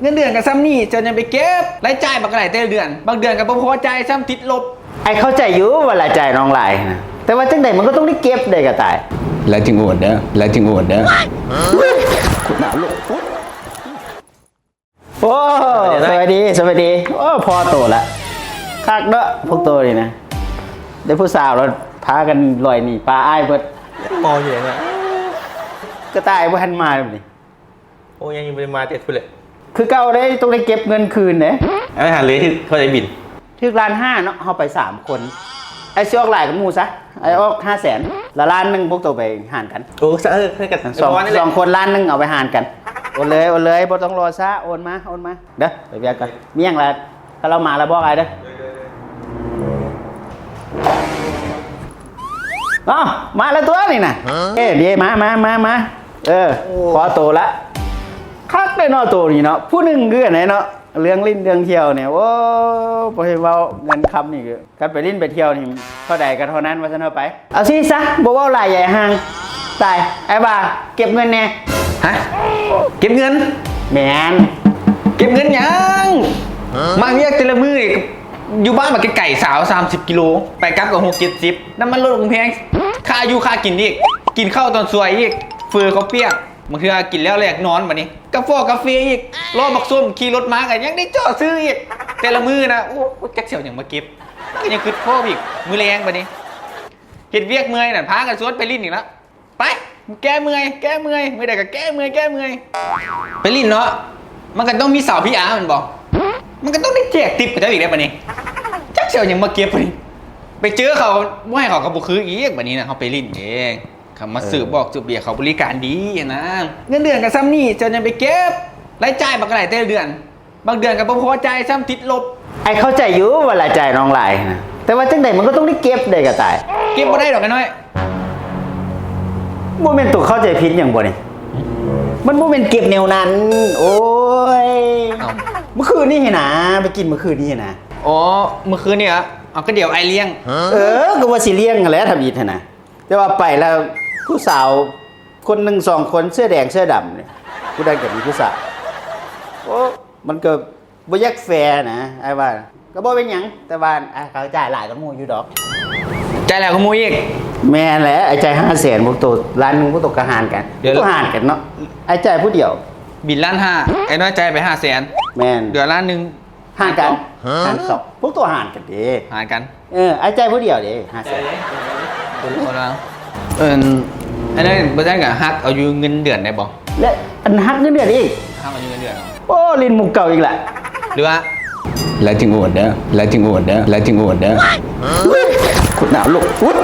ເງິນເດືອນກໍສ່ຳນີ້ ເຈົ້າຍັງໄປເກັບ ລາຍຈ່າຍບັກຫຼາຍແຕ່ລະເດືອນ ບາງເດືອນກໍບໍ່ພໍຈ່າຍຊ້ຳ ຕິດລົບ. ອ້າຍເຂົ້າໃຈຢູ່ວ່າລາຍຈ່າຍນ້ອງຫຼາຍນະ ແຕ່ວ່າຈັ່ງໃດມັນກໍຕ້ອງໄດ້ເກັບໄດ້ກະຕ່າຍ. ແລ້ວຈຶ່ງໂອດເດີ ແລ້ວຈຶ່ງໂອດເດີ. ໂອ້ ສະບາຍດີ ສະບາຍດີ. ໂອ້ ພໍໂຕລະ ຄັກເນາະພວກໂຕນີ້ນະ ໄດ້ຜູ້ສາວແລ້ວພາກັນລອຍໜີປາອ້າຍເບິດ. ເມົາຢູ່ນະ ກະຕ່າຍບໍ່ທັນມາດຽວນີ້. ໂອ້ ຍັງບໍ່ໄດ້ມາແຕ່ພຸ້ນແຫຼະ. ຄືເກົ່າເດ້ ຕ້ອງໄດ້ເກັບເງິນຄືນເດ້. ໄປຫາເລີຍ ຖືກເທົ່າໃດບິນ? ຖືກລ້ານຫ້າເນາະ ເຮົາໄປສາມຄົນ. ອ້າຍຊິອອກຫຼາຍກວ່າໝູ່ຊະ ອ້າຍອອກຫ້າແສນ ລະລ້ານໜຶ່ງ ພວກໂຕໄປຫານກັນ. ໂອ້ ຊະ ເອີ ຄືກັນ ສອງ ປະມານນີ້ແຫຼະ ສອງຄົນລ້ານໜຶ່ງ ເອົາໄປຫານກັນ. ໂອນເລີຍ ໂອນເລີຍ ບໍ່ຕ້ອງລໍຊ້າ ໂອນມາ ໂອນມາເດີ ໄປວຽກກ່ອນ. ມີຫຍັງລະ ຖ້າລາວມາລະບອກອ້າຍເດີ. ອ້າວ ມາແລ້ວຕົວະນີ້ນະ. ເອີ ເດ ມາ ມາ ມາ ມາ. ເອີ ພໍໂຕລະ ຄັກເດ້ເນາະໂຕນີ້ເນາະ ຜູ້ໜຶ່ງຄືກັນເນາະ. ເລື່ອງຫຼິ້ນເລື່ອງທ່ຽວນີ້ ໂອ້ ບໍ່ໃຫ້ເວົ້າ ເງິນຄຳນີ້ ຄັນໄປຫຼິ້ນໄປທ່ຽວນີ້ ເທົ່າໃດກໍເທົ່ານັ້ນວ່າຊັ້ນເນາະ. ໄປ ເອົາຊີ້ຊະ ບໍ່ເວົ້າຫຼາຍ ຢ່າໃຫ້ຫ່າງ. ຕາຍ ອ້າຍວ່າເກັບເງິນແດ່. ຮະ ເກັບເງິນ? ແມ່ນ. ເກັບເງິນຫຍັງ? ມາວຽກແຕ່ລະມື້ນີ້ ຢູ່ບ້ານມາໄກໆ ຊາວສາມສິບກິໂລ ໄປກັບກໍຫົກເຈັດສິບ ນ້ຳມັນລົດກໍແພງ ຄ່າຢູ່ຄ່າກິນອີກ ກິນເຂົ້າຕອນສວຍອີກ ເຝີເຂົ້າປຽກ ບາງເທື່ອກິນແລ້ວແລ້ວຢາກນອນ. ບາດນີ້ກາຟອກາເຟອີກ ລໍບັກສົ້ມ ຂີ່ລົດມາກໍຍັງໄດ້ເຈາະຊື້ອີກ. ແຕ່ລະມື້ນະ ໂອ້ ຈັກຊິເອົາຫຍັງມາເກັບ ກໍຍັງຄຶດພໍ້ອີກ. ມື້ແລງບາດນີ້ ເຮັດວຽກເມື່ອຍນັ້ນ ພາກັນຊວນໄປຫຼິ້ນອີກລະ. ໄປ ແກ້ເມື່ອຍ ແກ້ເມື່ອຍ ມື້ໃດກໍແກ້ເມື່ອຍ ແກ້ເມື່ອຍ. ໄປຫຼິ້ນເນາະ ມັນກໍຕ້ອງມີສາວພີອາແມ່ນບໍ່? ມັນກໍຕ້ອງໄດ້ແຈກຕິບເຂົາເຈົ້າອີກແລ້ວບາດນີ້. ຈັກຊິເອົາຫຍັງມາເກັບບາດນີ້ ໄປເຈີເຂົາ ບໍ່ໃຫ້ເຂົາກໍບໍ່ຄືອີກ. ບາດນີ້ນະ ເຮົາໄປຫຼິ້ນເດ້ ເຂົາມາຊື້ບອກຊື້ເບຍ ເຂົາບໍລິການດີຫັ້ນນະ. ເງິນເດືອນກໍສ່ຳນີ້ ເຈົ້າຍັງໄປເກັບ ລາຍຈ່າຍບັກຫຼາຍແຕ່ລະເດືອນ ບາງເດືອນກໍບໍ່ພໍຈ່າຍຊ້ຳ ຕິດລົບ. ອ້າຍເຂົ້າໃຈຢູ່ວ່າລາຍຈ່າຍນ້ອງຫຼາຍນະ ແຕ່ວ່າຈັ່ງໃດມັນກໍຕ້ອງໄດ້ເກັບໄດ້ກະຕ່າຍ. ເກັບບໍ່ໄດ້ດອກ ອ້າຍນ້ອຍ. ບໍ່ແມ່ນໂຕເຂົ້າໃຈຜິດຫຍັງບໍ່ນີ້? ມັນບໍ່ແມ່ນເກັບແນວນັ້ນ. ໂອ້ຍ ເອົ້າ ມື້ຄືນນີ້ຫັ້ນນະ ໄປກິນມື້ຄືນນີ້ຫັ້ນນະ. ອໍ ມື້ຄືນນີ້ຫວາ? ເອົາ ກໍດຽວອ້າຍລ້ຽງ. ເອີ ກໍວ່າຊິລ້ຽງຫັ້ນແຫຼະ ທຳອິດຫັ້ນນະ ແຕ່ວ່າໄປແລ້ວຜູ້ສາວຄົນໜຶ່ງສອງຄົນ ເສື້ອແດງເສື້ອດຳນີ້ ຜູ້ໃດກໍມີຜູ້ສາວ. ໂອ້ ມັນກໍບໍ່ຢາກແຟນະ ອ້າຍວ່າ. ກໍບໍ່ເປັນຫຍັງ ແຕ່ວ່າ ອ້າຍ ເຂົາຈ່າຍຫຼາຍກວ່າໝູ່ຢູ່ດອກ. ຈ່າຍຫຼາຍກວ່າໝູ່ອີກ? ແມ່ນແຫຼະ ອ້າຍຈ່າຍຫ້າແສນ ພວກໂຕລ້ານໜຶ່ງ ພວກໂຕກໍຫານກັນ. ດຽວ ພວກໂຕຫານກັນເນາະ. ອ້າຍຈ່າຍຜູ້ດຽວ ບິນລ້ານຫ້າ ອ້າຍນ້ອຍຈ່າຍໄປຫ້າແສນ. ແມ່ນ. ເດືອນລ້ານໜຶ່ງ ຫານກັນ. ຫານສອງ ຫານສອງ ພວກໂຕຫານກັນເດ້. ຫານກັນ. ເອີ ອ້າຍຈ່າຍຜູ້ດຽວເດ້ ຫ້າແສນ. ເອີ ອັນນັ້ນບໍ່ຈັ່ງກະຫັກເອົາຢູ່ເງິນເດືອນໄດ້ບໍ່? ແລະ ອັນຫັກເງິນເດືອນອີກ? ຫັກເອົາຢູ່ເງິນເດືອນ. ໂອ້ ຫຼິ້ນມຸກເກົ່າອີກລະ ຫຼືວ່າ ແລ້ວຈຶ່ງໂອດເດີ ແລ້ວຈຶ່ງໂອດເດີ ແລ້ວຈຶ່ງໂອດເດີ. ໂຄດໜ້າລົກ ອຸດ.